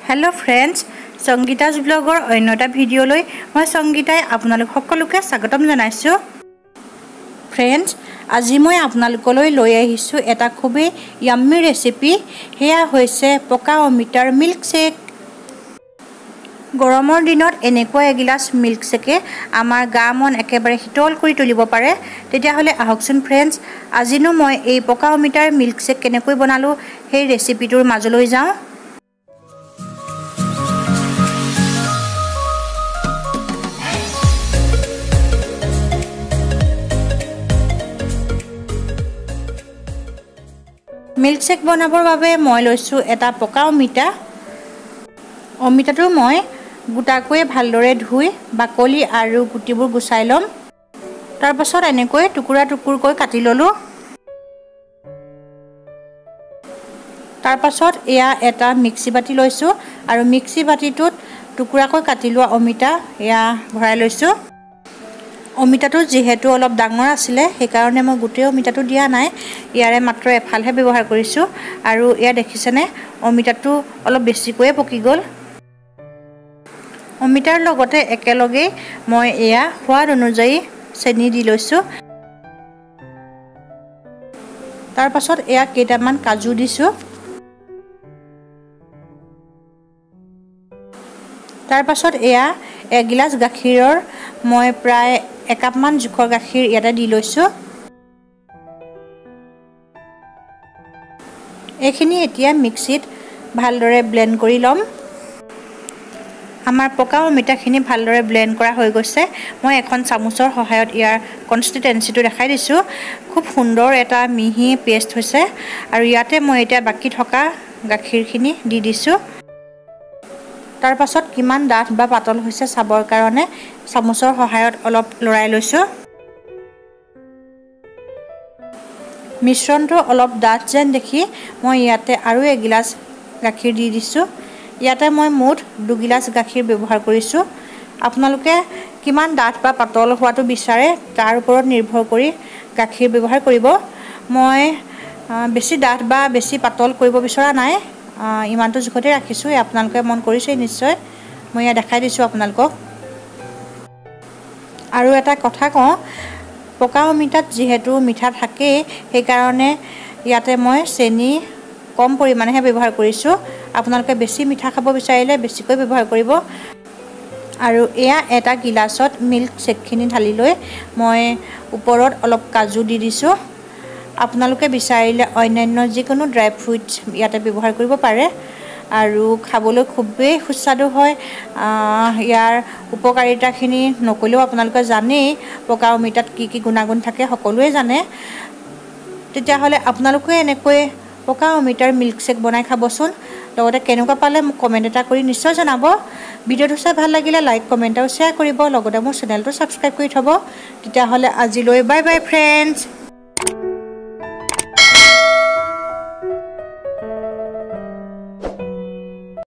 Hello' friends, সংগীতাজ ব্লগৰ অন্য এটা ভিডিঅ'লৈ মই সংগীতাই আপোনালোক সকলোকে স্বাগতম জনাইছোঁ। ফ্ৰেণ্ডছ, আজি মই আপোনালোকলৈ লৈ আহিছোঁ এটা খুবেই য়াম্মি ৰেচিপি। সেয়া হৈছে পকা অমিতাৰ মিল্কশ্বেক। গৰমৰ দিনত এনেকুৱা এগিলাচ মিল্কশ্বেকে আমাৰ গা মন একেবাৰে শীতল কৰি তুলিব পাৰে। তেতিয়াহ'লে আহকচোন ফ্ৰেণ্ডছ, আজিনো মই এই পকা অমিতাৰ মিল্কশ্বেক কেনেকৈ বনালোঁ সেই ৰেচিপিটোৰ মাজলৈ যাওঁ। মিল্কশ্বেক বনাবৰ বাবে মই লৈছোঁ এটা পকা অমিতা। অমিতাটো মই গোটাকৈয়ে ভালদৰে ধুই বাকলি আৰু গুটিবোৰ গুচাই ল'ম। তাৰপাছত এনেকৈ টুকুৰা টুকুৰকৈ কাটি ল'লোঁ। তাৰপাছত এয়া এটা মিক্সি বাতি লৈছোঁ আৰু মিক্সি বাতিটোত টুকুৰাকৈ কাটি লোৱা অমিতা এয়া ভৰাই লৈছোঁ। অমিতাটো যিহেতু অলপ ডাঙৰ আছিলে সেইকাৰণে মই গোটেই অমিতাটো দিয়া নাই, ইয়াৰে মাত্ৰ এফালহে ব্যৱহাৰ কৰিছোঁ। আৰু এয়া দেখিছেনে, অমিতাটো অলপ বেছিকৈয়ে পকি গ'ল। অমিতাৰ লগতে একেলগেই মই এয়া সোৱাদ অনুযায়ী চেনি দি লৈছোঁ। তাৰপাছত এয়া কেইটামান কাজু দিছোঁ। তাৰপাছত এয়া এগিলাচ গাখীৰৰ মই প্ৰায় একাপমান জোখৰ গাখীৰ ইয়াতে দি লৈছোঁ। এইখিনি এতিয়া মিক্সিত ভালদৰে ব্লেণ্ড কৰি ল'ম। আমাৰ পকা অমিতাখিনি ভালদৰে ব্লেণ্ড কৰা হৈ গৈছে। মই এখন চামুচৰ সহায়ত ইয়াৰ কনচিষ্টেঞ্চিটো দেখাই দিছোঁ। খুব সুন্দৰ এটা মিহি পেষ্ট হৈছে। আৰু ইয়াতে মই এতিয়া বাকী থকা গাখীৰখিনি দি দিছোঁ। তাৰপাছত কিমান ডাঠ বা পাতল হৈছে চাবৰ কাৰণে চামুচৰ সহায়ত অলপ লৰাই লৈছোঁ। মিশ্ৰণটো অলপ ডাঠ যেন দেখি মই ইয়াতে আৰু এগিলাচ গাখীৰ দি দিছোঁ। ইয়াতে মই মুঠ দুগিলাচ গাখীৰ ব্যৱহাৰ কৰিছোঁ। আপোনালোকে কিমান ডাঠ বা পাতল হোৱাটো বিচাৰে তাৰ ওপৰত নিৰ্ভৰ কৰি গাখীৰ ব্যৱহাৰ কৰিব। মই বেছি ডাঠ বা বেছি পাতল কৰিব বিচৰা নাই, ইমানটো জোখতে ৰাখিছোঁ। আপোনালোকে মন কৰিছেই নিশ্চয়, মই ইয়াত দেখাই দিছোঁ আপোনালোকক। আৰু এটা কথা কওঁ, পকা অমিতাত যিহেতু মিঠা থাকেই, সেইকাৰণে ইয়াতে মই চেনি কম পৰিমাণেহে ব্যৱহাৰ কৰিছোঁ। আপোনালোকে বেছি মিঠা খাব বিচাৰিলে বেছিকৈ ব্যৱহাৰ কৰিব। আৰু এয়া এটা গিলাচত মিল্ক শ্বেকখিনি ঢালি লৈ মই ওপৰত অলপ কাজু দি দিছোঁ। আপোনালোকে বিচাৰিলে অন্যান্য যিকোনো ড্ৰাই ফ্ৰুইটছ ইয়াতে ব্যৱহাৰ কৰিব পাৰে। আৰু খাবলৈ খুবেই সুস্বাদু হয়। ইয়াৰ উপকাৰিতাখিনি নক'লেও আপোনালোকে জানেই, পকা অমিতাত কি কি গুণাগুণ থাকে সকলোৱে জানে। তেতিয়াহ'লে আপোনালোকে এনেকৈ পকা অমিতাৰ মিল্কশ্বেক বনাই খাবচোন। লগতে কেনেকুৱা পালে মোক কমেণ্ট এটা কৰি নিশ্চয় জনাব। ভিডিঅ'টো চাই ভাল লাগিলে লাইক, কমেণ্ট আৰু শ্বেয়াৰ কৰিব। লগতে মোৰ চেনেলটো ছাবস্ক্ৰাইব কৰি থ'ব। তেতিয়াহ'লে আজিলৈ বাই বাই ফ্ৰেণ্ডছ।